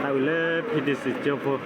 ဝံၤလၢ ဖံဒ့စံကၠိဖိ ဒ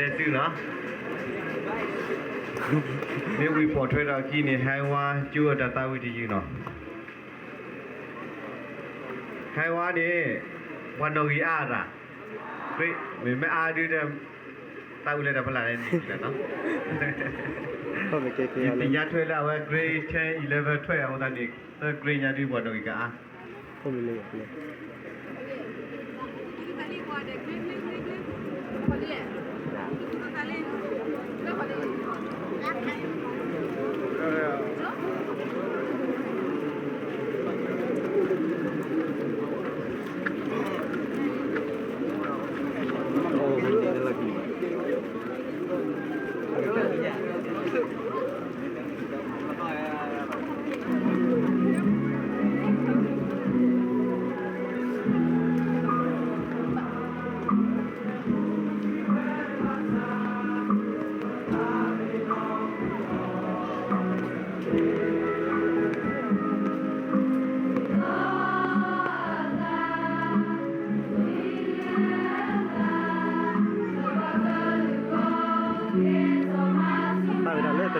ဲသုနီၤ, မ့ၢ်ဝံၤပိာ်ထွဲဒီးအခံန့ၣ် ဟဲဝါကၠိအတၢ်သးဝံၣ်တယုၢ်နီၤ. ဟဲဝါန့ၣ် ပှၤနီၣ်ဂံၢ်အါအသး, မ့မ့ၢ်အါဒုဒီး သးဝံၣ်လၢတၢ်ဖီလာ်န့ၣ်လီၤ. ယသ့ၣ်ညါထွဲလၢအဝဲ grade ten, eleven, twelve အဃိသတးန့ၣ် သၢ grade ညါဒုပှၤနီၣ်ဂံၢ်ကအါ.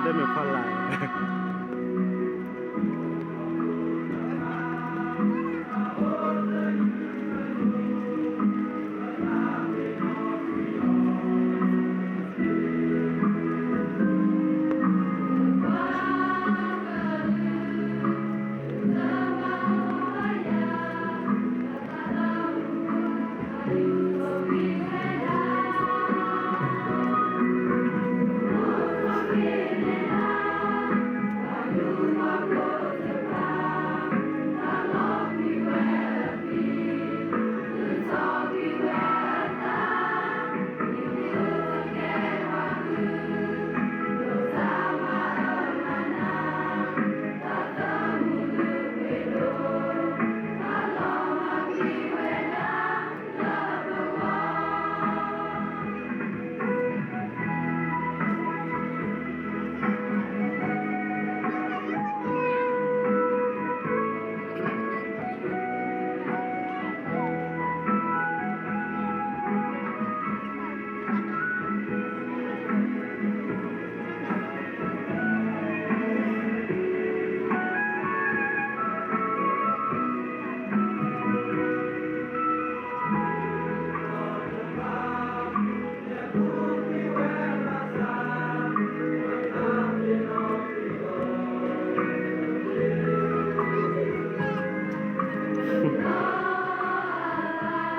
တမ့ၢ်ဖီလာ် သးဝံၣ်ဒၣ်လၢတၢ်ဒုးခီၣ်ဖး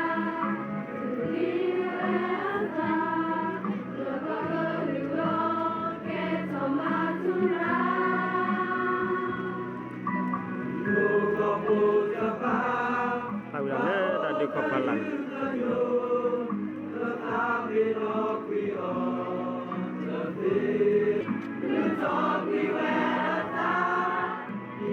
လာ် ဒီးက့ၤဒီးယၤလ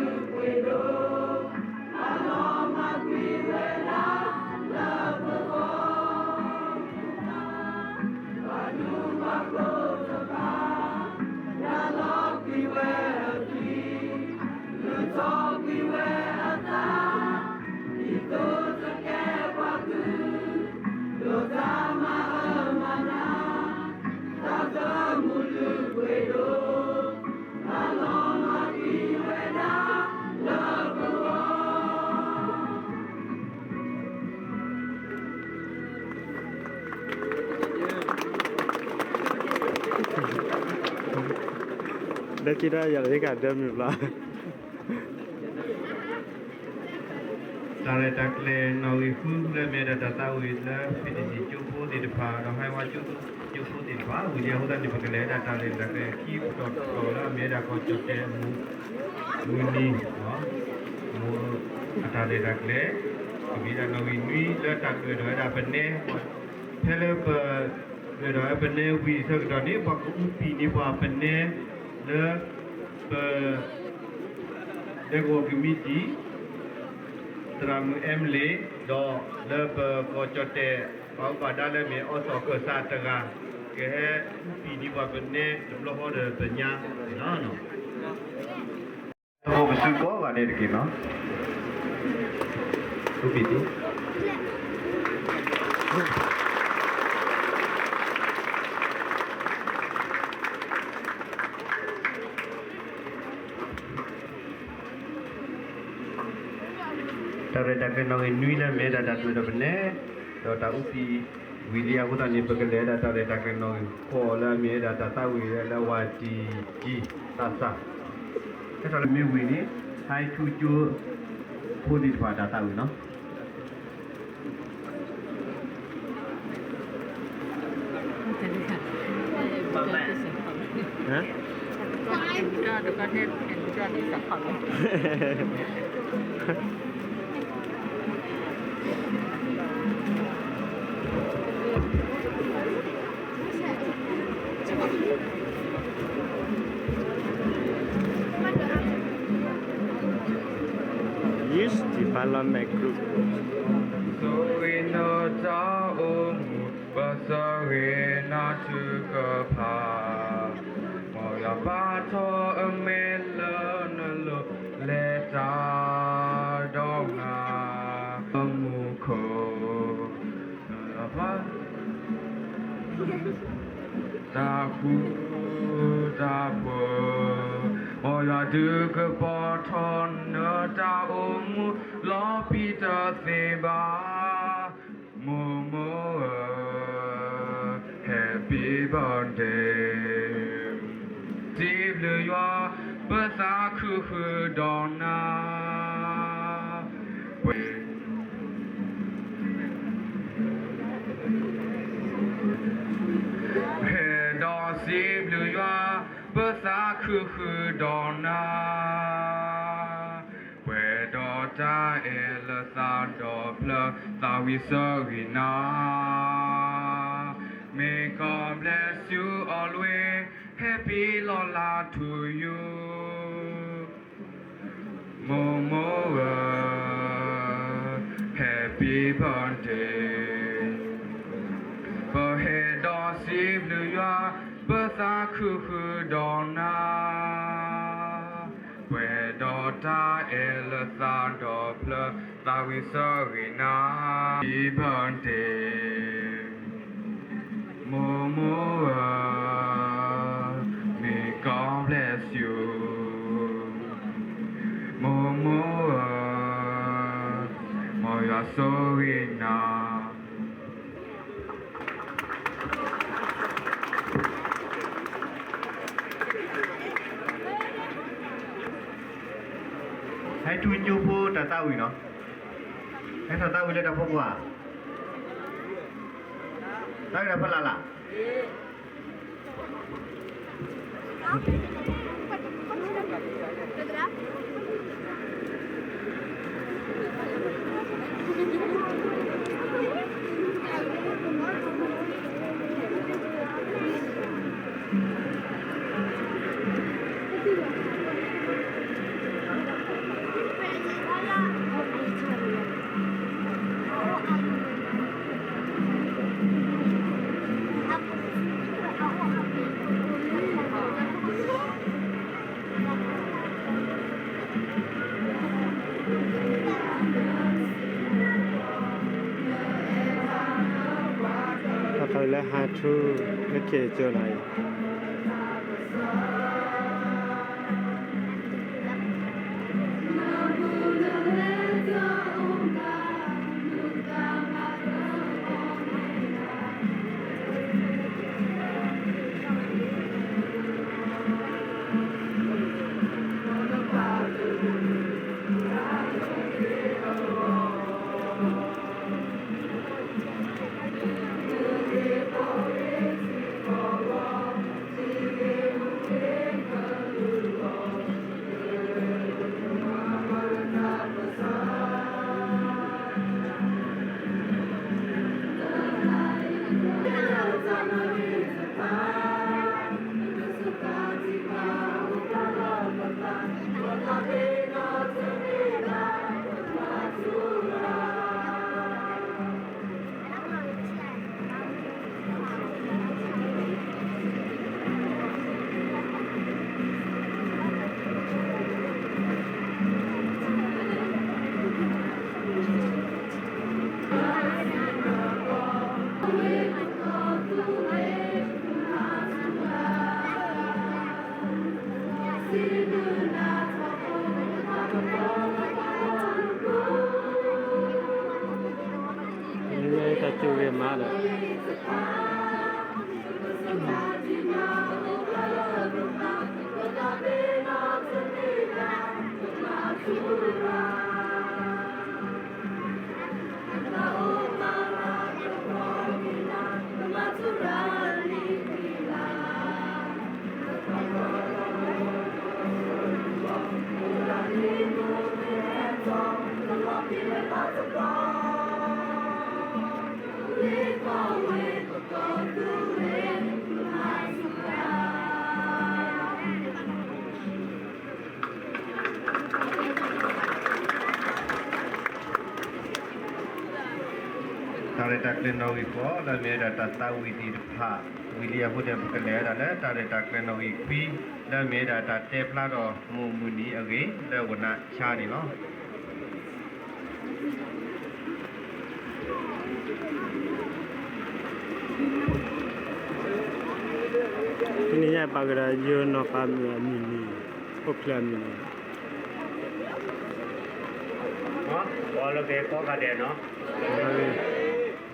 ၢယကဒၢမုၢ်ဘျီ တၢ်ရဲၣ်တၢ်ကျဲၤနီၣ်ဂံၢ်ဃုလၢအမ့ၢ်ဝဲဒၣ်တၢ်သးဝံၣ်လၢ ဖံးတစံၣ်ကၠိဖိသ့ၣ်တဖၣ် ဒီးဟဲဝါကၠိဖိသ့ၣ်တဖၣ် ဝံၤလံအဃိသတးန့ၣ် ပကလဲၤဝဲဒၣ်တၢ်ရဲၣ်တၢ်ကျဲၤခံပတီၢ်တပတီၢ်လၢအမ့ၢ်ဝဲဒၣ်ကီၢ်ကၠီၣ်တဲၣ်အမူး မုၢ်နံၤ အတၢ်ရဲၣ်တၢ်ကျဲၤ ကမ့ၢ်ဒၣ်နီၣ်ဂံၢ်နွံလၢတၢ်ဒွဲၣ်ထီၣ်ဝဲဒၣ်ပနဲ ဖဲလၢပဒွဲၣ်ထီၣ်ဝဲပနဲဝံၤအဆၢကတီၢ်န့ၣ် ပှၤကအုပံၤန့ၢ်ပှၤပနဲလၢပ ဒဲကဝီၤကမံးတံာ် သရၣ်မုၣ်အဲမလ့း ဒီးလၢပကီၢ်ကၠီၣ်တဲၣ် ပှၤအုးပှၤဒါလၢအမ့ၢ်အီစီၣ်ကၢၢ်စးတဂၤ ကဟဲအုပံၤန့ၢ်ပှၤပနဲတဘျီဃီဒီးပညါန့ၣ်လီၤ. ပသုကိးဂၤဒဲးတက့ၢ်နီၤ အုပံၤတံာ် တၢ်ရဲၣ်တၢ်ကျဲၤနီၣ်ဂံၢ်နွံလၢအမ့ၢ်ဝဲဒၣ်တၢ်ဒွဲၣ်ထီၣ်ပနဲ ဒီးတၢ်အုပံၤဝံၤလံအဃိသတးန့ၣ် ပကလဲၤဝဲဒၣ်တၢ်ရဲၣ်တၢ်ကျဲၤနီၣ်ဂံၢ်ဃိးလၢအမ့ၢ်ဝဲဒၣ်တၢ်သးဝံၣ်လၢ ဝၤတံၢ်ကံ သးစၢ် ဟဲထီၣ်လၢမ့ၢ်ဝံၤန့ၣ် ဟဲထူကၠိဖိသ့ၣ်တဖၣ်တၢ်သးဝံၣ်နီၤ Yes, development group. ဆိၣ်ဂ့ၤနတၢ်အိၣ်မူ ပစၢဂ့ၤနၤထုကဖၣ်, မ်ယွၤပာ်ထီၣ်အမဲာ်လၢနလိၤ လဲၤတၢ်ဒီးနၤ မူခိၣ် တၢ်ဃူတၢ်ဖိး, မ်ယွၤဒုးကပီၤထီၣ်နတၢ်အိၣ်မူ လီၤပံၤတသ့ဘၣ်, မိၢ်မိၢ်ဧၢ, Happy birthday. စံးဘျုးယွၤ ပသးခုဃုာ်ဒီးနၤ, ပှဲၤ ဟဲဒီးစံးဘျုးယွၤ ပသးခုဃုာ်ဒီးနၤ, ပှဲၤဒီးတၢ်အဲၣ်လၢသးဒီဖျၢၣ် သးဝံၣ်ဆၢဂ့ၤနၤ, May God bless you always, Happy လီၤလး to you. မိၢ်မိၢ်ဧၢ, Happy birthday. ပဟဲဒီးစံးဘျုးယွၤ ပသးခုဃုာ်ဒီးနၤ, ပှဲၤဒီးတၢ်အဲၣ်လၢသးဒီဖျၢၣ် သးဝံၣ်ဆၢဂ့ၤနၤ, Happy birthday. မိၢ်မိၢ်ဧၢ, May God bless you. မိၢ်မိၢ်ဧၢ, မ်ယွၤဆိၣ်ဂ့ၤနၤ. ဟဲထူကၠိဖိတၢ်သးဝံၣ်နီၤ, ဟဲထီၣ်သးဝံၣ်လၢတၢ်ဖိခွါ, သးဝံၣ်တၢ်ဖီလာ်လၢ်. တၢ်ခးလၢဟးထူလၢခံကၠိနၤအံၤ တၢ်စူၢ်ဂ့ၤမးဒီး တၢ်ရဲၣ်တၢ်ကျဲၤနီၣ်ဂံၢ်ဃိး လၢအမ့ၢ်ဝဲဒၣ်တၢ်သးဝံၣ်သ့ၣ်တဖၣ် ဝံၤလံအဃိန့ၣ် ပကလဲၤဝဲဒၣ်လၢတၢ်ရဲၣ်တၢ်ကျဲၤနီၣ်ဂံၢ်ခွံ လၢအမ့ၢ်ဝဲဒၣ်တၢ်တဲဖျါထီၣ်မုၢ်မုၢ်နံၤအဂ့ၢ် လၢဝနၢ်ဆါန့ၣ်လီၤ. တနံၤညါပာ်ကဒီးယိနီၢ်ပၤမုၣ်အမုၢ်နံၤ, အိၣ်ဖျဲၣ်အမုၢ်နံၤ, ပှၤလၢကဟဲကိးဂၤဒဲးနီၤ, ဒီး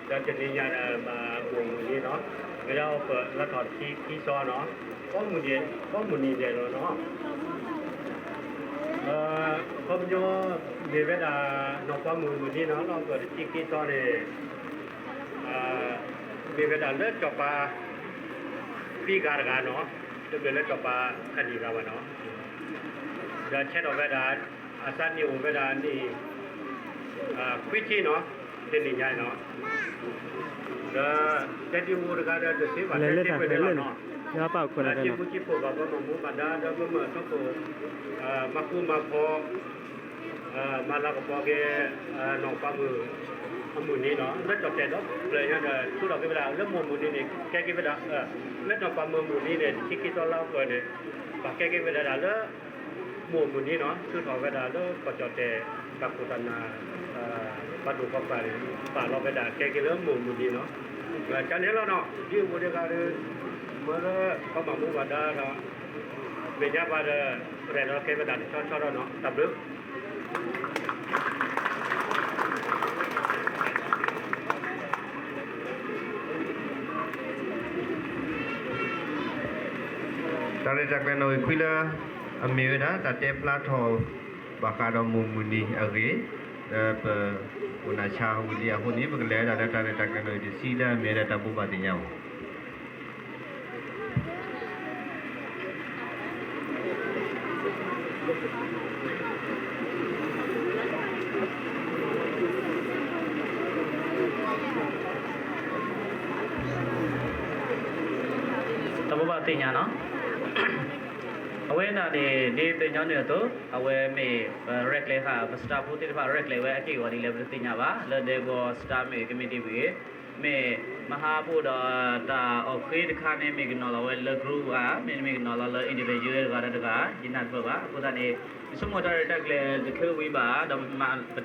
တနံၤညါဒီး မိၢ်မုၢ်နံၤနီၤ, မ့ၢ်ဒၣ်အိၣ်ပၢၢ်လၢထီၣ်ခံခံစီနီၤ, ကိးမုၢ်နံၤဒဲးလီၤနီၤ. ခီပညီ မ့ၢ်ဝဲဒၣ် နီၢ်ပၤမုၣ်မုၢ်နံၤနီၤ လၢအိၣ်ပၢၢ်တဆံခံစီန့ၣ် မ့ၢ်ဝဲဒၣ်လၢစီၤပၤ သံဂၤတဂၤနီၤ, တမ့ၢ်လၢစီၤပၤခနံၣ်ဂၤဘၣ်နီၤ, ဒီးဆဲးထီၣ်ဝဲဒၣ် အသးနံၣ်အိၣ်ဝဲဒၣ်နံၣ် ခွံဆံနီၤ, တနံၤညါနီၤ, ဒီးတဲဒံးအိၣ်တဂၤဒီးတသ့ဘၣ် တဲဒံးဝဲန့ၣ်လီၤနီၤ, ဒီးစံးဘျုးစံးဖှိၣ်ဘၣ်ပှၤမၤမူဘၣ်ဒါ ဒီးပမၤထီခိၣ် မၤဃူမၤဖိး မၤလၤကပီၤက့ၤ နီၢ်ပၤမုၣ်အမုၢ်နံၤနီၤ, လၢကၠီၣ်တဲာ်ဒီဖျၢၣ်ညါဒီး ထူးထီၣ်က့ၤဝဲဒၣ် လၢမိၢ်မုၢ်နံၤန့ၣ် ကဲက့ၤဝဲဒၣ် လၢနီၢ်ပၤမုၣ်မုၢ်နံၤန့ၣ် တဆံခံသီလါအီကူးန့ၣ် ပာ်ကဲက့ၤဝဲဒၣ်လၢ မိၢ်မုၢ်နံၤနီၤ, ထူးထီၣ်ဝဲဒၣ်လၢကီၢ်ကၠီၣ်တဲာ် တၢ်ခိၣ်တၢ်နၢ် ပှၤဒိၣ်ပှၤပှၢ်န့ၣ် ပာ်လီၤဝဲဒၣ်ကဲက့ၤလၢမိၢ်မုၢ်နံၤနီၤ, ကန့ၣ်လီၤနီၤ, ဒ်အိၣ်ဒံးဂၤဒီး မ့ၢ်လၢပှၤမၤမူဘၣ်ဒါဒီး မဲာ်ညါပှၤဒီး ရဲၣ်လီၤကဲဝဲဒၣ်တဆီဆီဒီးနီၤ, တၢ်ဘျုး တၢ်ရဲၣ်တၢ်ကျဲၤနီၣ်ဂံၢ်ခွံလၢ အမ့ၢ်ဝဲဒၣ် တၢ်တဲဖျါထီၣ် ဘၣ်ဃးဒီးမိၢ်မုၢ်နံၤအဂ့ၢ် လၢပအိၣ်နၢ်ဆါဝံၤလံအဃိန့ၣ် ပကလဲၤဝဲဒၣ်လၢတၢ်ရဲၣ်တၢ်ကျဲၤနီၣ်ဂံၢ်တဆံလၢအမ့ၢ်ဝဲဒၣ်တၢ်ဘိးဘၣ်သ့ၣ်ညါအီၤ တၢ်ဘိးဘၣ်သ့ၣ်ညါနီၤ, အဝဲဒၣ်န့ၣ် ဒ်ပညီနုၢ်အသိး အဝဲမ့ၢ်ပရဲၣ်ကျဲၤဃာ် ပစတၢ်ဖိသ့ၣ်တဖၣ်ရဲၣ်ကျဲၤဝဲအက့ၢ်အဂီၤဒ်လဲၣ် ပတသ့ၣ်ညါဘၣ် လၢဒဲကဝီၤ စတၢ်မ့ၢ်ကမံးတံာ်ဝံၤ မ့ၢ်မဟါပအိၣ်ဒီးတၢ်အီၣ်ဃ့တခါန့ၣ် မ့ၢ်ကနီၤလီၤဝဲလၢ group ဧါ, မ့တမ့ၢ်ကနီၤလီၤလၢ individual တဂၤဒီးတဂၤ ယနၢ်တပၢၢ်ဘၣ်. အဃိသတးန့ၣ် ယဆိကမိၣ်တၢ်ရဲၣ်တၢ်ကျဲၤတချုးဝံၤဘၣ် ဒီးပ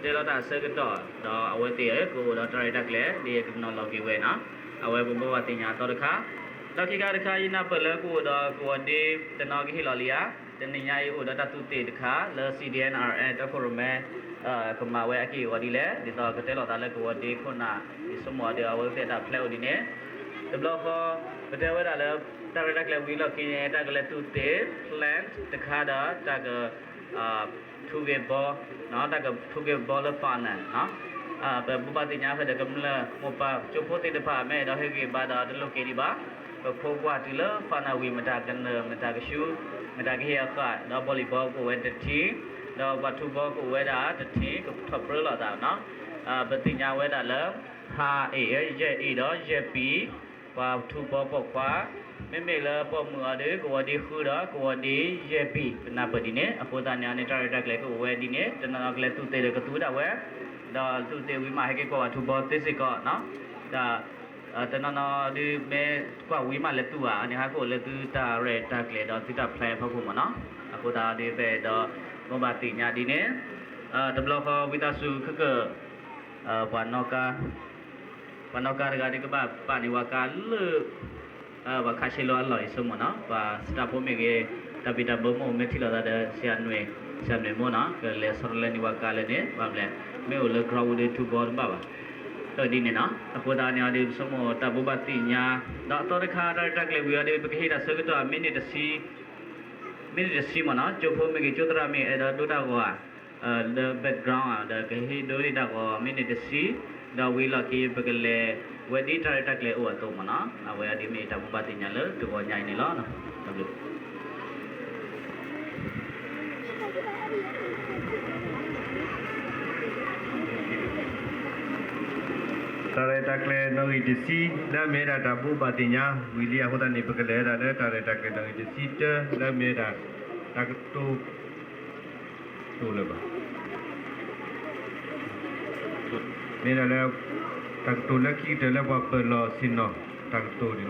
တဲလီၤတၢ်အဆၢကတီၢ် ဒီးအဝဲသ့ၣ်ကအိၣ်ဒီးတၢ်ရဲၣ်တၢ်ကျဲၤ ဒ်အကနီၤလီၤက့ၤဝဲနီၤ. အဝဲပဘိးဘၣ်သ့ၣ်ညါအသီတခါ ဒီးခံခါတခါ ယနၢ်ပၢၢ်လၢကအိၣ်ဒီးကဝီၤဒ့တနီၤကဟ့ၣ်လီၤလံဧါ. တနံၤညါအံၤအိၣ်ဒီးတၢ်သူးသ့ၣ်တခါလၢ C D N R N တၢ်ခိၣ်ရိၣ်မဲ ကမၤဝဲအက့ၢ်အဂီၤဒ်လဲၣ် ဒ်သိးကတဲလိာ်သးလၢကဝီၤဒ့ခိၣ်နၢ် ယဆိကမိၣ်ဒီးအဝဲသ့ၣ်တၢ်ဖျဲးအိၣ်ဒ်န့ၣ် တဘျီဃီ ပတဲဝဲဒၣ်လၢ တၢ်ရဲၣ်တၢ်ကျဲၤဝံၤလီၢ်ခံန့ၣ် တၢ်ကလဲၤသူးသ့ၣ် plant တခါဒီး တၢ်က ထူက့ၤဘီ တၢ်ကထူက့ၤဘီလၢ funnel ပဘိးဘၣ်သ့ၣ်ညါဖဲဒီးကမျၢၢ်မိၢ်ပၢ်ကၠိဖိသ့ၣ်တဖၣ် မ့ၢ်အဲၣ်ဒိးဟ့ၣ်ဂံၢ်ဘါဒီးတလိၣ်က့ၤဒံးဘၣ် ပဖိကွၢ်တုၤလၢ funnel ဝံၤ မတၤကနၢၤ မတၤကဆူ မတၤကဟ့ၣ်အဃၣ် ဒီး volleyball ကအိၣ်ဝဲတထံၣ် ဒီးပှၤထူဘီကအိၣ်ဝဲဒၣ်တထံၣ် ကထီၣ်ပြၢလိာ်သးနီၤ ပသ့ၣ်ညါဝဲဒၣ်လၢ ဟါအ့ၣ် ယဲၢ်အ့ၣ်ဒီးယဲၢ်ပံၤ ပှၤထူဘီပိာ်ခွါ မ့မ့ၢ်လၢပိာ်မုၣ်အီၤဒီး ကဝီၤဒ့ဃုဒီး ကဝီၤဒ့ယဲၢ်ပံၤ ပနၢ်ပၢၢ်ဒ်န့ၣ် အဃိသတးန့ၣ်န့ၣ် တၢ်ရဲၣ်တၢ်ကျဲၤကအိၣ်ဝဲဒ်န့ၣ် တနီၤနီၤကလဲၤသူးသ့ၣ်ဒီးကသူးဒၣ်ဝဲ ဒီးသူးသ့ၣ်ဝံၤမး ဟဲက့ၤကွၢ်ပှၤထူဘီသ့စ့ၢ်ကီးနီၤ ဒီး တနီၤနီၤဒုး မ့ၢ်ကွၢ်ဝံၤမးလဲၤသူးဧါ အန့ၣ်ဟးကအိၣ်လၢသုတၢ်ရဲၣ်တၢ်ကျဲၤဒီးသုတၢ်ဖျဲးအဖီခိၣ်မ့ၢ်နီၤ အဃိသတးဒီး ပအဲၣ်ဒိး ဘိးဘၣ်သ့ၣ်ညါဒ်န့ၣ် တဘျီဃီဝံသးစူၤခဲကၢၣ် ပှၤနီၣ်ကါ ပှၤနီၣ်ကါတဂၤဒုးကဘၣ်ပာ်န့ၢ်ဝဲကါလၢ ပှၤခးဆ့လိအလီၢ်အံၤဆိကမိၣ်နီၤ ပှၤစတၢ်ဖိမ့ၢ်ဂ့ၤ တၢ်ဘံၣ်တၢ်ဘၢမ့ၢ်အိၣ်မ့ၢ်ထံၣ်လိာ်သးဒီး ဆရာနွေ ဆရာနွေ မိၢ်နီၤ ကလဲၤဆီတလဲန့ၢ်ဝဲကါလၢန့ၣ် ဘၣ်မလဲၣ် မ့ၢ်အိၣ်လၢ ground ဒုးထူဘီတဘၣ်ဘၣ် ဒ်န့ၣ်နီၤ အဃိသတးန့ၣ်အီၤဒုး ပဆိကမိၣ်တၢ်ဘိးဘၣ်သ့ၣ်ညါ ဒီးအသီတခါတၢ်ရဲၣ်တၢ်ကျဲၤဝံၤအီၤဒုး ပကဟ့ၣ်တၢ်ဆၢကတီၢ် မံးနံးတဆံ မံးနံးတဆံမ့ၢ်နီၤ ကၠိဖိမ့ၢ်ဂ့ၤ ကၠိသရၣ်မ့ၢ်အဲၣ်ဒိးဒိတၢ်ဂီၤဧါ လၢ background ဧါ ဒီးကဟ့ၣ်ဒိတၢ်ဂီၤ မံးနံးတဆံ ဒီးဝံၤလီၢ်ခံ ပကလဲၤဝဲဒ်တၢ်ရဲၣ်တၢ်ကျဲၤအိၣ်အသိးမ့ၢ်နီၤ အဝဲအီၤဒုးမ့ၢ်တၢ်ဘိးဘၣ်သ့ၣ်ညါလၢတဂီၤညါအံၤန့ၣ်လီၤ တၢ်ဘျုး တၢ်ရဲၣ်တၢ်ကျဲၤနီၣ်ဂံၢ်တဆံ လၢအမ့ၢ်ဝဲဒၣ်တၢ်ဘိးဘၣ်သ့ၣ်ညါ ဝံၤလံအဃိသတးန့ၣ် ပကလဲၤဝဲဒၣ်လၢတၢ်ရဲၣ်တၢ်ကျဲၤနီၣ်ဂံၢ်တဆံတၢ လၢအမ့ၢ်ဝဲဒၣ် တၢ်ကတိၤ တိၤလၢၤဘၣ် မ့ၢ်ဒၣ်လၢ တၢ်ကတိၤလၢခံကတၢၢ်လၢပှၤပၢၢ်လီၢ်ဆ့ၣ်နီၤ တၢ်ကတိၤန့ၣ်လီၤ.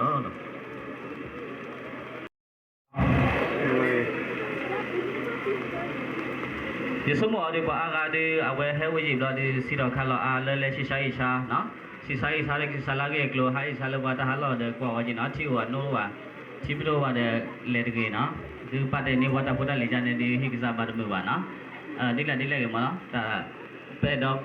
ယဆိကမိၣ်အီၤဒုး ပှၤအါဂၤဒုး အဝဲဟဲအိၣ်ယံာ်ဘျီဒုး စံးထီၣ်ခါလီၤအါလၢလဲၤဆံးဆါအံၤဆါနီၤ ဆံးဆါအ့ၣ်ဆါလၢကဆံးဆါလၢအဂ့ၢ်အကျိၤ ဟးအ့ၣ်ဆါလၢပှၤတၢ်ဟးလီၢ်ဒီးကွၢ်ဝဲက့ၤနီၤ ထံအိၣ်အနိၣ်ဘၣ်, ထံပဒိၣ်ဘၣ်ဒီးလဲၤတဂ့ၤနီၤ, သုပာ်တ့ၢ်န့ၢ်ပှၤတၢ်ဖိတၢ်လံၤယါန့ၣ်ဒီး ဟံၣ်ကစၢ်ဘါတမုာ်ဘၣ်နီၤ, ဒ်လဲၣ်ဒ်လဲၣ်ဂ့ၤမ့ၢ်နီၤ, တၢ် ပအဲၣ်ဒိး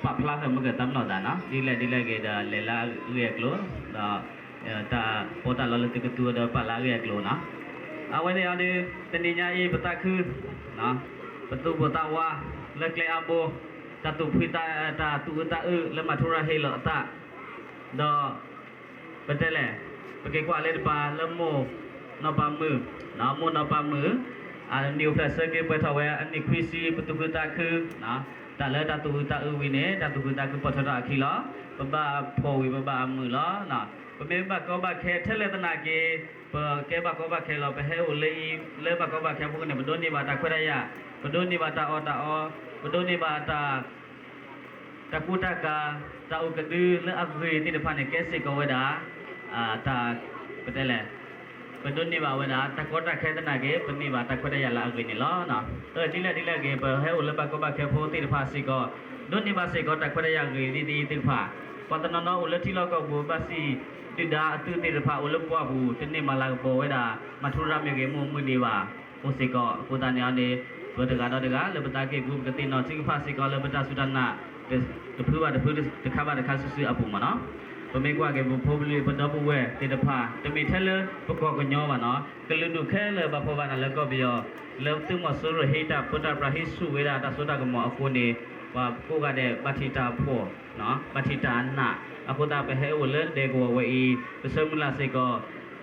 ပာ်ဖျါဃာ်မုၢ်ကတၢ်ပနီၣ်သးနီၤ, ဒ်လဲၣ်ဒ်လဲၣ်ဂ့ၤဒီးလဲၤလၢအဂ့ၢ်အကျိၤ, ဒီး တၢ်ပီးတၢ်လီလၢသုကသူဒီးပာ်လၢအဂ့ၢ်အကျိၤနီၤ, အဝဲန့ၣ်အီၤဒီး တနံၤညါအံၤပသးခု ပသူၣ်ပိၢ်သးဝး လၢကျဲအါဘိ, တၢ်သူၣ်ဖှံ တၢ်သူၣ်အုးသးအုးလၢမၤထူရၤဟ့ၣ်လီၤအသး, ဒီး ပတဲလဲၣ်, ပက့ၤကွၢ်လၢတပၤလၢမိၢ်နီၢ်ပၤမုၣ်, မိၢ်နီၢ်ပၤမုၣ်, အနံၣ်အိၣ်ဖျဲၣ်ဆၢက့ၤပှဲၤထီၣ်ဝဲအနံၣ်ခွံဆံ ပသူၣ်ခုသးခု, တၢ်လၢတၢ်သူၣ်အုးသးအုးဝံၤန့ၣ် တၢ်သူၣ်ခုသးခုပိာ်ထွဲထီၣ်အခံလီၤ, ပဘၣ်ဖှီၣ်ဝံၤပဘၣ်အမုာ်လီၤ, ပမ့ၢ်ဘၣ်ကီဘၣ်ခဲထဲလဲၣ်သနာ်က့ ပကဲဘၣ်ကီဘၣ်ခဲလီၤ, ပဟဲအိၣ်လၢအံၤ လၢဘၣ်ကီဘၣ်ခဲအဖီခိၣ်န့ၣ် ပဒိးန့ၢ်ဘၣ်တၢ်ခွဲးတၢ်ယာ်, ပဒိးန့ၢ်ဘၣ်တၢ်အီၣ်တၢ်အီ, ပဒိးန့ၢ်ဘၣ်တၢ် တၢ်ကူတၢ်ကၤ, တၢ်အိၣ်ကဒုလၢအဂ့ၤသ့ၣ်တဖၣ်န့ၣ် ကဲစ့ၢ်ကီးဝဲဒၣ် တၢ် ပတဲလဲၣ်, ပဒိးန့ၢ်ဘၣ်ဝဲဒၣ် တၢ်ကီတၢ်ခဲသနာ်က့ ပန့ၢ်ဘၣ်တၢ်ခွဲးတၢ်ယာ်လၢအဂ့ၤန့ၣ်လီၤ. ဒ်လဲၣ်ဒ်လဲၣ်ဂ့ၤ ပဟဲအိၣ်လၢဘၣ်ကီဘၣ်ခဲဖိသ့ၣ်တဖၣ်စ့ၢ်ကီး ဒိးန့ၢ်ဘၣ်စ့ၢ်ကီးတၢ်ခွဲးတၢ်ယာ်ဂ့ၤသ့ၣ်သ့ၣ်တဖၣ်, ပှၤတနီၤနီၤအိၣ်လၢထံလီၢ်ကီၢ်ပူၤ ဘၣ်စံၣ်ဒုၣ်ဒါအသုးသ့ၣ်တဖၣ်အိၣ်လၢပှၢ်ပူၤ တန့ၢ်မၤလၤကပီၤဝဲဒၣ် မၤထူရၤမ့ၢ်ဂ့ၤ မ့ၢ်မုၢ်န့ၣ်ဘၣ် အိၣ်စ့ၢ်ကီး, အဃိသတးန့ၣ်အီၤန့ၣ် ပတဂၤဒီးတဂၤလၢပသးကံၢ်ပူၤ ပကသ့ၣ်နီၣ်ထုကဖၣ်စ့ၢ်ကီးလၢပတၢ်စူၢ်တၢ်နာ် တဖုဘၣ်တဖု တခါဘၣ်တခါစုာ်စုာ်အပူၤမ့ၢ်နီၤ, ပမ့ၢ်ကွၢ်က့ၤပဖိပလံၤပဒီပုၢ်ဝဲၢ်သ့ၣ်တဖၣ် တမ့ၢ်ထဲလၢပကီၢ်ကညီဘၣ်နီၤ, ကလုာ်ဒူၣ်ခဲလၢာ်ဘၣ်ဖှီၣ်ဘၣ်နးလၢကီၢ်ပယီၤ လၢသုးမီၤစိရိၤဟ့ၣ်တၢ်ပၢတၢ်ပြးဟ့ၣ်ဆူၣ်ဝဲဒၣ်တၢ်စိတၢ်ကမီၤအဃိန့ၣ် ပှၤကိးဂၤဒဲးဘၣ်ထံၣ်တၢ်ဖှီၣ် ဘၣ်ထံၣ်တၢ်နာ်, အဃိသတးပဟဲအိၣ်လၢဒဲကဝီၤဝဲအံၤ ပဆၢမုၢ်လၢ်စ့ၢ်ကီး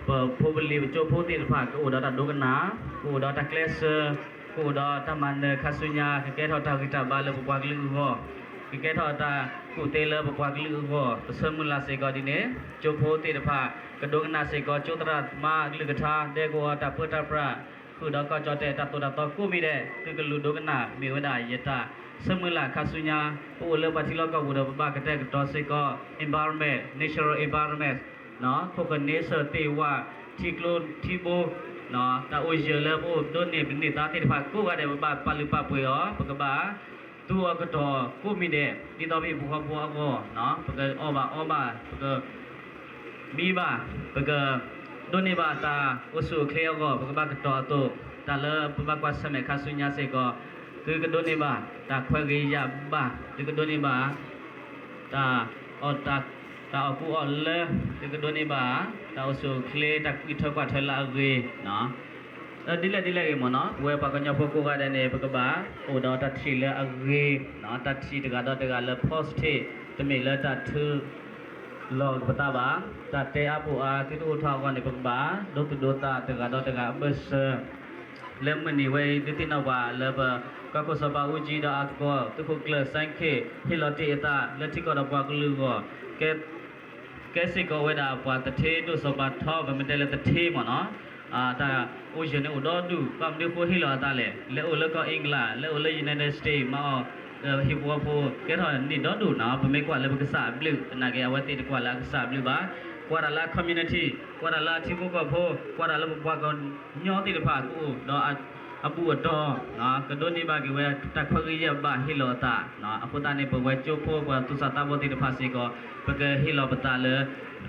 ပဖိပလံၤပကၠိဖိသ့ၣ်တဖၣ် ကအိၣ်ဒီးတၢ်ဒိကနၣ်, ကအိၣ်ဒီးတၢ်ကျဲးစၢး, ကအိၣ်ဒီးတၢ်မၤနၢၤခါဆူညါ ကကဲထီၣ်တၢ်ဂံၢ်တၢ်ဘါလၢပပှၤကလုာ်အဂီၢ်, ကကဲထီၣ်တၢ်ကူၣ်သ့လၢပပှၤကလုာ်အဂီၢ်, ပဆၢမုၢ်လၢ်စ့ၢ်ကီးဒ်န့ၣ် ကၠိဖိသ့ၣ်တဖၣ် ကဒိကနၣ်စ့ၢ်ကီး ကၠိသရၣ်သမါအကလုၢ်ကထါ ဒဲကဝီၤတၢ်ပၢတၢ်ပြး ဃုာ်ဒီးကီၢ်ကၠီၣ်တဲၣ်တၢ်သိၣ်တၢ်သီကိးမံၤဒဲး သုကလူၤဒိကနၣ် မ့ၢ်ဝဲဒၣ်ယတၢ်ဆၢမုၢ်လၢ်ခါဆူညါ, ပအိၣ်လၢပှၤထံလီၢ်ကီၢ်ပူၤဒီး ပဘၣ်ကတဲာ်ကတီၤစ့ၢ်ကီး environment, natural environment, ခိၣ်ဃၢၤန့ဆၢၣ်သ့ၣ်ဝါ, ထံကျိထံဘိ, တၢ်အိၣ်ယၢၢ်လၢပအိၣ်ဒိးန့ၢ်ပန့ၢ်သါသ့ၣ်တဖၣ်ကိးဂၤဒဲး ပဘၣ်ပာ်လုၢ်ပာ်ပှ့ၤအီၤ, ပကဘၣ်သူအီၤကတီၢ်ကိးမံၤဒဲး ဒ်သိးပဟံၣ်ဖိဃီဖိအဂီၢ်, ပကအီၣ်ဘၣ်အီဘၣ်, ပက မံဘၣ်, ပကဒိးန့ၢ်ဘၣ်တၢ်အိၣ်ဆူၣ်အိၣ်ချ့အဂီၢ် ပကဘၣ်ကတီၤအသိး, တၢ်လၢပဘၣ်ကွၢ်ဆၢၣ်မဲာ်ခါဆူညါစ့ၢ်ကီး, သုကဒိးန့ၢ်ဘၣ် တၢ်ခွဲးဂ့ၤယာ်ဘၣ်, သုကဒိးန့ၢ်ဘၣ် တၢ်အီၣ် တၢ်အီၣ်ကူအီၣ်လၢ, သုကဒိးန့ၢ်ဘၣ် တၢ်အိၣ်ဆူၣ်အိၣ်ချ့ တၢ်ကွံာ်ထွဲကွၢ်ထွဲလၢအဂ့ၤ ဒ်လဲၣ်ဒ်လဲၣ်ဂ့ၤမ့ၢ်နီၤ, ပဝဲပှၤကညီဖိကိးဂၤဒဲးန့ၣ် ပကဘၣ်အိၣ်ဒီးတၢ်ထံၣ်လၢအဂ့ၤ, တၢ်ထံၣ်တဂၤဒီးတဂၤလၢ positive, တမ့ၢ်လၢတၢ်ထုးလီၤပသးဘၣ်, တၢ်တဲအါပူၤအါ သုတအိၣ်ထီၣ်အဂီၢ်န့ၣ် ပကဘၣ်ဒိသူၣ်ဒိသးတဂၤဒီးတဂၤအဘၢၣ်စၢၤ လၢမုၢ်နံၤဝဲအံၤ သုသ့ၣ်နီၣ်ပှၤလၢပ ကီၢ်ခိၣ်စီၤပၤအူကၠံဒီးအသကိး သုးခိၣ်ကျၢၢ်စဲခ့ၣ် ဟ့ၣ်လီၤတ့ၢ်အသးလၢထံကီၢ်ဒီးပှၤကလုာ်အဂီၢ်, ကဲ ကဲစ့ၢ်ကီးဝဲဒၣ်ပှၤသထ့ဒိၣ်စီၤပၤထီ ပမ့ၢ်တဲလၢသထ့မ့ၢ်နီၤ, တၢ်အိၣ်ယၢၢ်န့ၣ်အိၣ်ဒီဒူၣ်, ဘၣ်မနုၤဃိဟ့ၣ်လီၤအသးလဲၣ်, လဲၤအိၣ်လၢကီၢ် England, လဲၤအိၣ်လၢ United States မၤအီၣ် ဟံၣ်ဖိဃီဖိ ကဲထီၣ်န့ၢ်ဒီဒူၣ်နီၤ, ပမ့ၢ်ကွၢ်လၢပကစၢ်အဘျုးသနာ်က့ အဝဲသ့ၣ်တကွၢ်လၢအကစၢ်အဘျုးဘၣ်, ကွၢ်တၢ်လၢအ community, ကွၢ်တၢ်လၢအထံဖိကီၢ်ဖိ, ကွၢ်တၢ်လၢပပှၤကညီသ့ၣ်တဖၣ်ကအိၣ်ဒီး အဘူၣ်အတီၢ်, ကဒိးန့ၢ်ဘၣ်က့ၤဝဲတၢ်ခွဲးဂ့ၤယာ်ဘၣ်ဟ့ၣ်လီၤအသး, အဃိသတးန့ၣ် ပဝဲကၠိဖိပှၤသူၣ်စၢ်သးဘီၣ်သ့ၣ်တဖၣ်စ့ၢ်ကီး ပကဟ့ၣ်လီၤပသးလၢ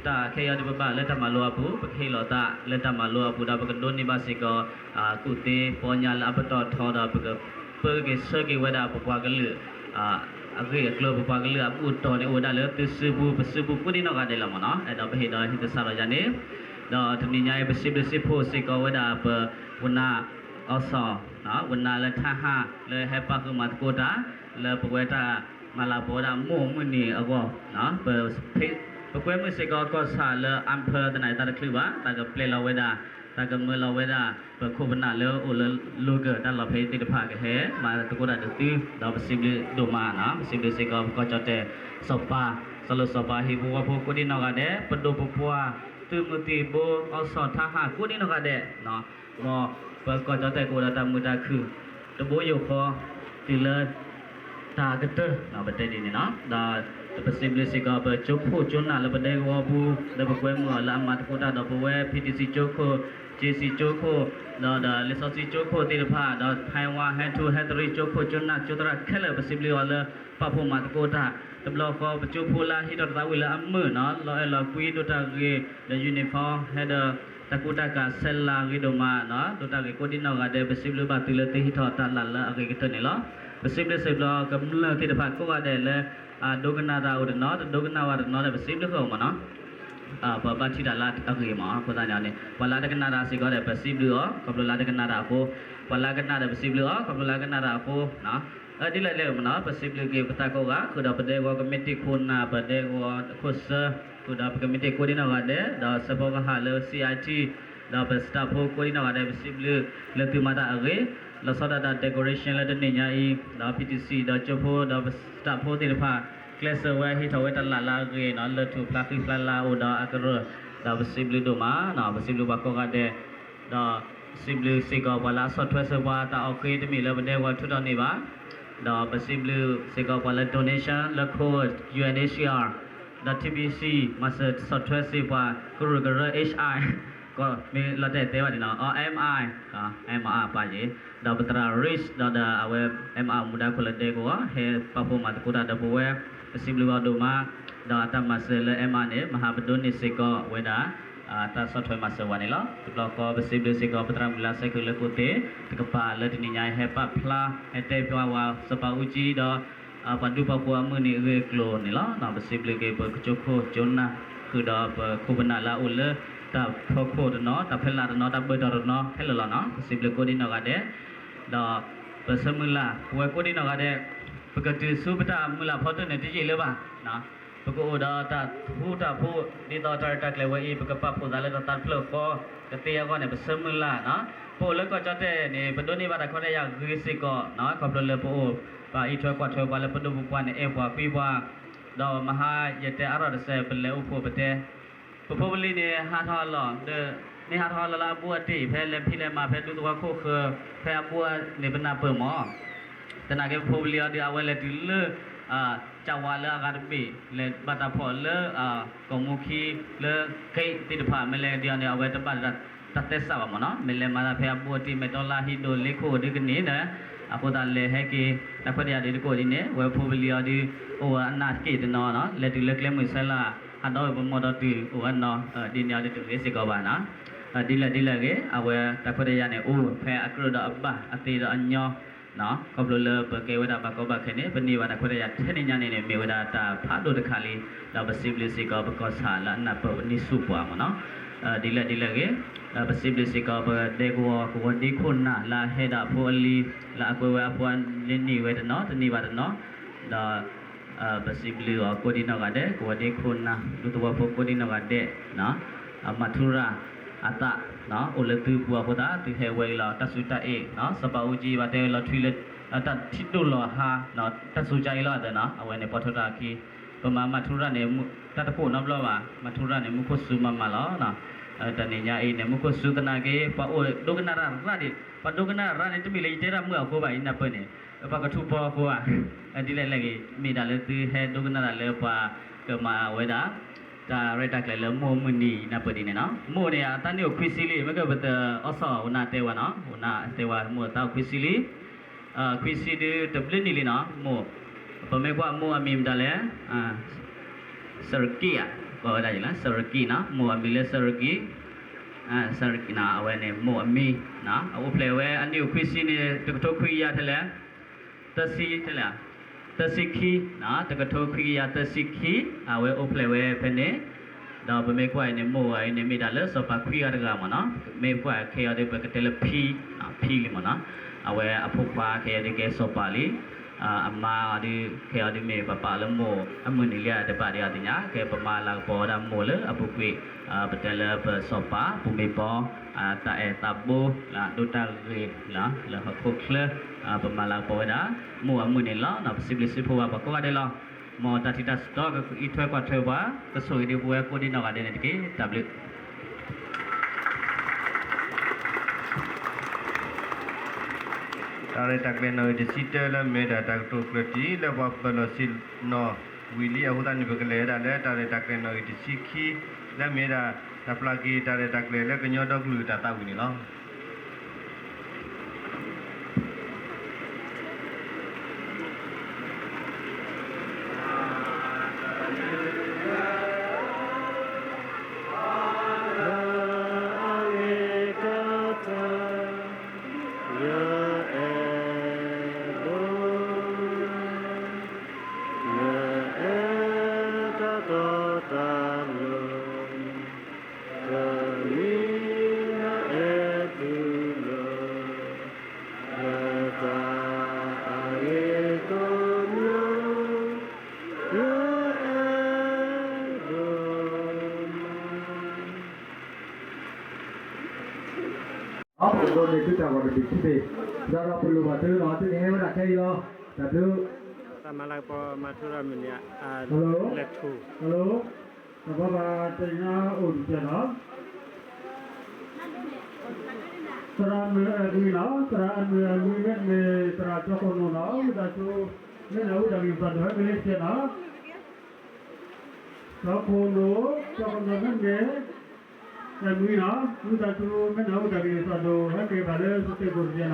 တၢ်ခဲအံၤဒီးပဘၣ်လၢတၢ်မၤလိအပူၤ, ပကဟ့ၣ်လီၤသးလၢတၢ်မၤလိအပူၤဒီး ပကဒိးန့ၢ်ဘၣ်စ့ၢ်ကီး ကူၣ်သ့ပီညါလၢအပတီၢ်ထီဒီး ပကပၢက့ၤဆှၢက့ၤဝဲဒၣ်ပပှၤကလုာ် အဂ့ၢ်အကျိၤ ပပှၤကလုာ်အဘူၣ်အတီၢ်န့ၣ် အိၣ်ဝဲဒၣ်လၢသုစုပူၤ ပစုပူၤကိးဒံနီၢ်ဂၤဒဲးလီၤမ့ၢ်နီၤ, အဲၣ်ဒိးပဟ့ၣ်ဒီးဟ့ၣ်သဆၣ်ထီၣ်ယၤန့ၣ်, ဒီးတနံၤညါအံၤ ပစံးဘျုးစံးဖှိၣ်စ့ၢ်ကီးဝဲဒၣ်ပ ဝနၤ အီၣ်ဆီၣ်, ဝနၤလၢထါဟၣ် လၢဟဲပာ်ဃုာ်မၤသကိးတၢ် လၢပဝဲတၢ်မၤလၤကပီၤဝဲဒၣ်မိၢ်မုၢ်နံၤအဂီၢ်, ပကွဲမုာ်စ့ၢ်ကီးကီၢ်ဆၣ်လၢ အၣ်ဖၢ သနာ်က့တချုးဘၣ်, တၢ်ကပျဲလီၤဝဲဒၣ် တၢ်ကမၢလီၤဝဲဒၣ် ပခိၣ်ပနၢ်လၢအိၣ်လၢ local တၢ်လီၢ်ဖဲအံၤသ့ၣ်တဖၣ်ကဟဲမၤသကိးတၢ်ဒီးသု, ဒီးပစံးဘျုးဒိၣ်မးနီၤ, ပစံးဘျုးစ့ၢ်ကီးပကီၢ်ကၠီၣ်တဲၣ်စီၤပၤ, စီၤလိၣ်စီၤပၤ ဟံၣ်ဖိဃီဖိကိးဒံနီၢ်ဂၤဒဲး, ပဒိၣ်ပပှၢ် သုးမုၢ်သံၣ်ဘိ အီၣ်ဆီၣ်ထါဟၣ်ကိးဒံနီၢ်ဂၤဒဲး, မ်ပကီၢ်ကၠီၣ်တဲၣ်ကအိၣ်ဒီးတၢ်မုာ်တၢ်ခုၣ် တဘိယူၢ်ဃီ တုၤလၢ တၢ်ကတၢၢ် ပတဲဒ်န့ၣ်နီၤ, ဒီးပစံးဘျုးစ့ၢ်ကီး ပကၠိခိၣ်ကၠိနၢ်လၢပဒဲကဝီၤပူၤ လၢပကွဲမုာ်အီၤလၢအမၤသကိးတၢ်ဒီးပဝဲ ဖံဒံစံကၠိခိၣ် ကၠ့စံကၠိခိၣ် ဒီး ဒီးလံာ်စီဆှံကၠိခိၣ်သ့ၣ်တဖၣ် ဒီးဟဲဝါဟဲထူဟဲတရံးကၠိခိၣ်ကၠိနၢ်ကၠိသရၣ်ခဲလၢာ် ပစံးဘျုးအီၤလၢပာ်ဖှိၣ်မၤသကိးတၢ်, တဘျီဃီ ပကၠိဖိလၢဟံးထီၣ်တၢ်သးဝံၣ်လၢအမုာ်နီၤ လီၤအဲၣ်လီၤကွံ ဒိးတၢ်ဂ့ၤ ဒီး uniform ဟဲဒီး တၢ်ကူတၢ်ကၤဆဲးလၤဂ့ၤဒိၣ်မးနီၤ ဒိးတၢ်ဂ့ၤကိးဒံနီၢ်ဂၤဒဲး ပစံးဘျုးဘၣ်သုလၢသုဟံးထီၣ်တၢ်လၢ်လၢအဂ့ၤကတၢၢ်န့ၣ်လီၤ. ပစံးဘျုးစံးဘျုးကမျၢၢ်သ့ၣ်တဖၣ်ကိးဂၤဒဲးလၢ အဒိကနၣ်တၢ်အိၣ်တနီၤ တဒိကနၣ်ဝဲတနီၤဒီး ပစံးဘျုးဃီမးနီၤ ပဘၣ်ထံၣ်တၢ်လၢအဂ့ၤမး အဃိသတးန့ၣ်န့ၣ် ပှၤလၢတကနၣ်တၢ်စ့ၢ်ကီးဒီး ပစံးဘျုးအီၤ ခီဖျိလၢတကနၣ်တၢ်အဃိ, ပှၤလၢကနၣ်ဒီးပစံးဘျုးအီၤ ခီဖျိလၢကနၣ်တၢ်အဃိ, ဒ်လဲၣ်လဲၣ်မးနီၤ ပစံးဘျုးက့ၤပသးကိးဂၤ ဃုာ်ဒီးပဒဲကဝီၤကမံးတံာ်ခိၣ်နၢ် ပဒဲကဝီၤခိၣ်စၢ ဃုာ်ဒီးပကမံးတံာ်ကိးဒံနီၢ်ဂၤဒဲး ဒီးစဲးဖီကဟၣ်လၢ C I T ဒီးပ staff ဖိကိးဒံနီၢ်ဂၤဒဲး ပစံးဘျုးလၢသုမၤတၢ်အဂ့ၤ, လီၤဆီဒၣ်တၢ် decoration လၢတနံၤညါအံၤ ဒီး P T C ဒီးကၠိဖိ ဒီးပ staff ဖိသ့ၣ်တဖၣ် ကျဲးစၢးဝဲဟံးထီၣ်ဝဲတၢ်လၢ်လၢအဂ့ၤနီၤ လၢထူၣ်ဖျါဃံဖျါလါအိၣ်ဒီးအကရၢၢ်, ဒီးပစံးဘျုးဒိၣ်မးနီၤ ပစံးဘျုးပှၤကိးဂၤဒဲး, ဒီးစံးဘျုးစ့ၢ်ကီးပှၤလၢအဆီၣ်ထွဲစၢၤပှၤတၢ်အီၣ်ဃ့တမ့ၢ်လၢပဒဲကဝီၤထုးထီၣ်န့ၢ်ဘၣ်, ဒီးပစံးဘျုးစ့ၢ်ကီးပှၤလၢ donation လၢ Covax U N H C R ဒီး T B C မၤစၢၤဆီၣ်ထွဲစ့ၢ်ပှၤကရူၢ်ကရၢ H I ကီးမ့ၢ်လီၤတဲာ်တဲဘၣ်န့ၣ်နီၤ အ M I, M I ပၢ်ယ့ၣ်, ဒီးပသရၣ် Rich ဒီးဒီးအဝဲ M I မူဒါခိၣ်လၢဒဲကဝီၤ ဟဲပာ်ဖှိၣ်မၤသကိးတၢ်ဒီးပဝဲ, ပစံးဘျုးအီၤဒိၣ်မး, ဒီးအတၢ်မၤစၢၤလၢ M I န့ၣ် မဟါပဒိးန့ၢ်စ့ၢ်ကီးဝဲဒၣ် တၢ်ဆီၣ်ထွဲမၤစၢၤဝဲန့ၣ်လီၤ. တဘျီဃီပစံးဘျုးစ့ၢ်ကီး ပသရၣ်မုၢ်လၢ်စဲခုၣ်လၢခိၣ်သ့ၣ် တကပၤလၢတနံၤညါအံၤ ဟဲပာ်ဖျါ ဟဲတဲပှၤဝဲ စီၤပၤအူကၠံ ဒီး ပှၤဒူပှၤဃိၤအမုၢ်နံၤအဂ့ၢ်အကျိၤန့ၣ်လီၤ. ပစံးဘျုးက့ၤပကၠိခိၣ်ကၠိနၢ် ဃုာ်ဒီးပခိၣ်ပနၢ်လၢအအိၣ်လၢ တၢ်ဖီခိၣ်တနီၤ တၢ်ဖီလာ်တနီၤ တၢ်ဘၢၣ်တီၢ်တနီၤခဲလၢာ်လီၤနီၤ. ပစံးဘျုးကိးဒံနီၢ်ဂၤဒဲး ဒီးပဆၢမုၢ်လၢ် ပဝဲကိးဒံနီၢ်ဂၤဒဲး ပကတုၤဆူပတၢ်မုၢ်လၢ်ဖီတၢၢ်န့ၣ်တယံာ်လၢၤဘၣ်. ပကအိၣ်ဒီးတၢ်ဃူတၢ်ဖိး ဒ်သိးတၢ်ရဲၣ်တၢ်ကျဲၤဝဲအံၤ ပကပာ်ဖှိၣ်သးလၢတၢ်သးတဖျၢၣ်ဃီ ကသ့အဂီၢ်န့ၣ် ပဆၢမုၢ်လၢ်နီၤ. ပအိၣ်လၢကီၢ်ကၠီၣ်တဲၣ်န့ၣ် ပဒိးန့ၢ်ဘၣ်တၢ်ခွဲးတၢ်ယာ်ဂ့ၤစ့ၢ်ကီးနီၤ ခီဖျိလၢပအိၣ် ပအံးထွဲကွၢ်ထွဲပှၤလၢပဒိၣ်ပပှၢ်န့ၣ် အဲၣ်ပှၤကွံပှၤ ဒီးမဟါယတဲအါထီၣ်တစဲး ပလဲၤအိၣ်ဖှိၣ်ပတဲ ပဖိပလံၤန့ၣ် ဟးထီၣ်လီၤ ဒီး န့ၣ်ဟးထီၣ်လီၤလၢအဘူးအတံၢ် ဖဲလဲၤဖံးလဲၤမၤ ဖဲဒူသဝီခိၣ်ဃၢၤ ဖဲအဘူးန့ၣ် ပနၢ်ပၢၢ်မး သနာ်က့ ပဖိပလံၤအီၤဒုး အဝဲလဲၤတုၤလၢ ကၠၢ်ဝါလၢအဂၤတဘ့ၣ် လဲၤဘၣ်တၢ်ဖီၣ်လၢ ကီၢ်မူခံ လၢ gate သ့ၣ်တဖၣ် မ့ၢ်လဲၤဒ်အီၤန့ၣ် အဝဲတဘၣ်တၢ်တဲစၢ်ဘၣ်မးနီၤ မ့ၢ်လဲၤမၤတၢ်ဖဲအဘူးအတံၢ် မဲာ်တီလါ ဟံးဒိၣ် လ့ခိၣ်ဒုကန့ၢ်ဒီး အဃိသတးလဲၤဟဲက့ၤ တၢ်ခွဲးတၢ်ယာ်ဒ်တကိးဒ်န့ၣ် ဝဲဖိပလံၤအီၤဒုး အိၣ်ဝဲအနၢ်တက့ၢ်တနီၤနီၤ လဲၤတုၤလၢကျဲမုၢ်ဆဲလၢ် ဟးဒီးဝဲပမီၢ်ဒီးတုၤအိၣ်ဝဲနီၤ ဒ်န့ၣ်အီၤဒုးတဂ့ၤစ့ၢ်ကီးဘၣ်နီၤ ဒ်လဲၣ်ဒ်လဲၣ်ဂ့ၤ အဝဲတၢ်ခွဲးတၢ်ယာ်န့ၣ် အိၣ်ဖဲအကြၢးဒီးအဘၣ် အသ့ဒီးအညီ ခီဖျိလၢပကဲဝဲဒၣ်ဘၣ်ကီဘၣ်ခဲန့ၣ် ပန့ၢ်ဘၣ်တၢ်ခွဲးတၢ်ယာ်ထဲန့ၣ်ညါန့ၣ်န့ၣ် မ့ၢ်ဝဲဒၣ်တၢ်ဖးဒိၣ်တခါလံ ဒီးပစံးဘျုးစ့ၢ်ကီး ပကီၢ်ဆၣ်လၢအနၢ်ပၢၢ်ပန့ၢ်ဆူၣ်ပှၤမးနီၤ ဒ်လဲၣ်ဒ်လဲၣ်ဂ့ၤ ပစံးဘျုးစ့ၢ်ကီး ပဒဲကဝီၤ ကဝီၤဒ့ခိၣ်နၢ် လၢအဟဲဒီးအဖိအလံၤ လၢအကွဲဝဲအဖိအလံၤန့ၢ်ဝဲတနီၤ တန့ၢ်ဘၣ်တနီၤ ဒီး ပစံးဘျုးအီၤကိးဒံနီၢ်ဂၤဒဲး ကဝီၤဒ့ခိၣ်နၢ် ဒူသဝီဖိကိးဒံနီၢ်ဂၤဒဲး မၤထူရၤအသး အိၣ်လၢသုပူၤအဃိသတး သုဟဲဝဲအံၤလီၤ တၢ်စူၢ်တၢ်အ့ၣ် စီၤပၤအူကၠံဘၣ်တဲလီၤထွံလၢ တၢ်ထံဒိၣ်လီၤဟါ တၢ်စူၢ်ကၠါအံၤလီၤအသးနီၤ အဝဲန့ၣ် ပှၤထီၣ်တၢ်ခံ ပမၤမၤထူရၤန့ၣ် တၢ်တခိၣ်နီတဘျီဘၣ် မၤထူရၤန့ၣ် မူခိၣ်စူၤမးမးလီၤ တနံၤညါအံၤန့ၣ် မူခိၣ်စူၤသနာ်က့ ပှၤအိၣ်ဒိကနၣ်တၢ်ရၣ်ဒံး ပှၤဒိကနၣ်တၢ်ရၣ်န့ၣ် တမ့ၢ်လၢယတဲတၢ်မုာ်အဃိဘၣ် ယနၢ်ပၢၢ်န့ၣ် ပှၤကထူၣ်ဖီအဃိဧါ ဒ်လဲၣ်လဲၣ်ဂ့ၤ မ့ၢ်ဒၣ်လၢသုဟဲဒိကနၣ်တၢ်လၢပှၤကမၤဝဲဒၣ် တၢ်ရဲၣ်တၢ်ကျဲၤလၢမိၢ်အမုၢ်နံၤ ယနၢ်ပၢၢ်ဒ်န့ၣ်နီၤ မိၢ်န့ၣ် အတၢ်နံၣ်အိၣ်ခွံဆံလံ မ့ၢ်ကပတအီၣ်ဆီၣ် အိၣ်နၢ်တဲဝဲနီၤ အိၣ်နၢ်တဲဝဲ မိၢ်အသးအိၣ်ခွံဆံလံ ခွံဆံဒုတဘျုးနံၣ်လံနီၤ မိၢ် ပမ့ၢ်ကွၢ်မိၢ်အမံၤမတၤလဲၣ် စရကံဧါ ကိးဝဲဒၣ်ယလၢ စရကံနီၤ မိၢ်အမံၤလၢစရကံ စရကံနီၤ အဝဲန့ၣ်မိၢ်အမံၤ အအိၣ်ဖျဲၣ်ဝဲအနံၣ်အိၣ်ခွံဆံန့ၣ် တကထိခွံကယၤထဲလဲၣ် သၢဆံထဲလဲၣ် သၢဆံခံ တကထိခွံကယၤသၢဆံခံ အဝဲအိၣ်ဖျဲၣ်ဝဲဖဲန့ၣ် ဒီးပမ့ၢ်ကွၢ်အံၤန့ၣ် မိၢ်အံၤန့ၣ်မ့ၢ်ဒၣ်လၢစီၤပၤခွံဂၤတဂၤမ့ၢ်နီၤ မ့ၢ်ကွၢ်ခဲအံၤဒီး ပကတဲလၢဖံ ဖံလံမ့ၢ်နီၤ အဝဲအဖိခွါခဲအံၤဒီးကဲစီၤပၤလံ အမါအီၤဒီး ခဲအံၤဒီးမ့ၢ်ပပာ်လၢမိၢ်အမုၢ်နံၤလံတဘၣ်ဒီးအီၤသ့ၣ်ညါ ခဲပမၤလၤကပီၤဝဲဒၣ်မိၢ်လၢအပူၤကွံာ် ပတဲလၢပစီၤပၤ ပူၤမ့ၢ်ပီ တၢ်အဲၣ်တၢ်ဘိ ဒိၣ်တၢ်ဂ့ၤ လၢဟီၣ်ခိၣ်ချၢ ပမၤလၤကပီၤဝဲဒၣ် မိၢ်အမုၢ်နံၤလီၤ ပစံးဘျုးစံးဖှိၣ်ဘၣ်ပှၤကိးဂၤဒဲးလီၤ မ်တၢ်ထံၣ်တၢ်စံးထီၣ် ကအံးထွဲကွၢ်ထွဲပှၤ ကဆိၣ်ဂ့ၤဒုးပဝဲကိးဒံနီၢ်ဂၤဒဲးန့ၣ်တက့ၢ် တၢ်ဘျုး တၢ်ရဲၣ်တၢ်ကျဲၤနီၣ်ဂံၢ်တဆံတၢ လၢအမ့ၢ်ဝဲဒၣ်တၢ်ကတိၤကျၢၢ်တံၢ် လၢပှၤပၢၤလီၢ်ဆ့ၣ်နီၤဝံၤလံ အဃိသတးန့ၣ် ပကလဲၤဝဲဒၣ်လၢတၢ်ရဲၣ်တၢ်ကျဲၤနီၣ်ဂံၢ်တဆံခံ လၢအမ့ၢ်ဝဲဒၣ် တၢ်ပျၢ်က့ၤတၢ်ရဲၣ်တၢ်ကျဲၤလၢကညီဒီကလုာ်တၢ်သးဝံၣ်န့ၣ်လီၤ. ယအဲၣ်ဒိး ယအဲၣ်တၢ်တီတၢ်လိၤ တမံၤနအဲၣ်သုလီၤ လၢတၢ်အဂ့ၤကိးမံၤ ယအဲၣ်ဒိးမး ပဒိးန့ၢ်သုတၢ်ဂီၤတဘ့ၣ်ခံဘ့ၣ်, ဒီးဒီးပလိၣ်ဘၣ်သုလီၤ, သုန့ၣ်ဟဲဝဲဒၣ်ခဲအံၤလီၤ, တၢ်ဘျုး, တၢ်မၤလၤကပီၤမၤထူရၤမုၢ်နံၤ, hello, တၢ်ဘၣ်ဘၣ်တနံၤအိၣ်တကဲးလီၤ, သရၣ်မုၣ်အဲၣ်မံလီၤ, သရၣ်မုၣ်အဲၣ်မံမ့တမ့ၢ်သရၣ်ကၠီခိၣ်နူာ်လီၤ, ဝံသးစူၤ မ့ၢ်နၢ်ဟူတၢ်ဂ့ၢ်သးဒိၣ်ဟဲက့ၤလၢကဲးလီၤ. ကၠီခိၣ်နူာ်, ကၠီခိၣ်နူာ်မ့မ့ၢ် အဲၣ်မံလီၤ, ဝံသးစူၤ မ့ၢ်နၢ်ဟူတၢ်ဂ့ၢ်သးဒိၣ် ဟဲက့ၤဘၣ်လၢသုးက့ကိးတကဲးလီၤ.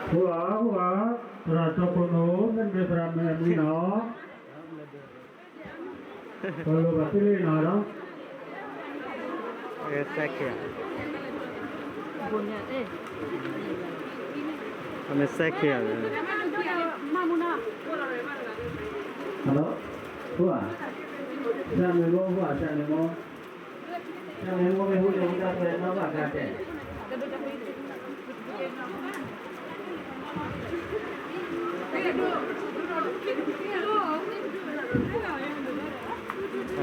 ဟူဧါ, ဟူဧါ, သရၣ်ကၠီခိၣ်နူာ် မ့တမ့ၢ်သရၣ်မုၣ်အဲၣ်မံလီၤ. ပလိၣ်ဘၣ်သုလံနီၤဒီး, စဲးခံ, မ့ၢ်စဲးခံ, ဟီ, ဟူဧါ, သရၣ်မုၣ်မိၢ် ဟူဧါ, သရၣ်မုၣ်မိၢ်, သရၣ်မုၣ်မိၢ်မ့ၢ်ဟူန့ၣ် ဝံသးစူၤနီၣ်ဘၣ်ကါတဲာ်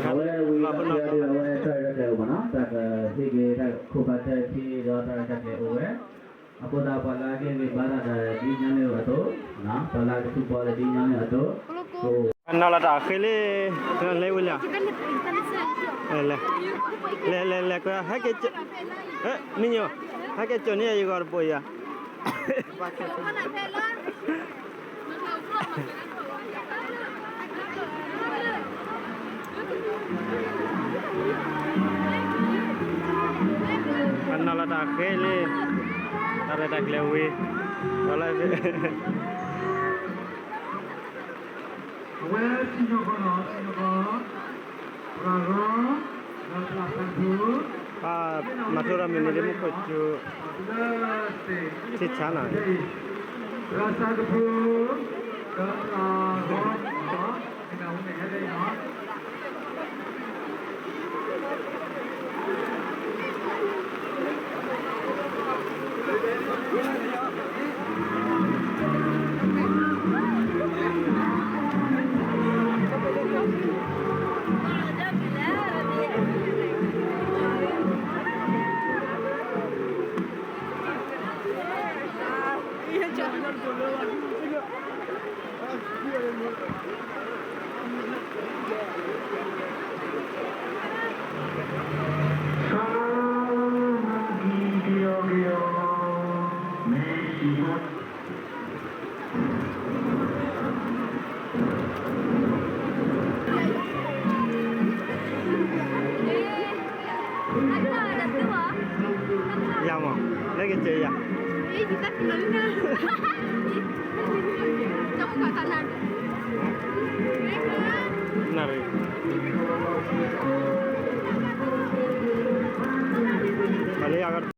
အဝဲဝံၤလီၤဒီး အဝဲတၢ်ရဲၣ်တၢ်ကျဲၤအိၣ်မးနီၤ, တၢ်ကဟ့ၣ်က့ၤတၢ်ခိၣ်ဖးတၢၢ်ထံဒီးတၢ်ရဲၣ်တၢ်ကျဲၤအိၣ်ဝဲ, အဃိသတးပှၤလၢအကဟ့ၣ်ဂံၢ်ဘါတၢ်ဒီးဒ်ညီနုၢ်အသိး, ပှၤလၢအကသူပီလၢဒ်ညီနုၢ်အသိး, နီၢ်လီၤတၢ်အဃ့လံ, လဲၤဝံၤလံ, လဲၤလဲၤလဲၤ, ဟဲက့ၤ, မံညိၣ်, ဟဲက့ၤကၠိန့ၢ်ယဂီၢ်တဘိးယၤ ပနီၢ်လီၤတၢ်ဃ့လံ, တၢ်ရဲၣ်တၢ်ကျဲၤဝံၤ, ဒီးလၢ အဝဲစံၣ်ညီၣ်ကွီၢ်နီၤ, စံၣ်ညီၣ်ကွီၢ်, ပှၤဂီၤ, ဒီးပှၤသးပူၤ, မၤထူရၤမုၢ်နံၤဒ်မူခိၣ်စူၤ, ထံဆါနီၤ, ပှၤသးပူၤ, ဒီးပှၤဂီၤ, မ့ၢ်ဟဲလၢနီၤ ယၤမး, လၢကစၢ်ယၤ, နရံၣ်, ပှၤလၢယၤ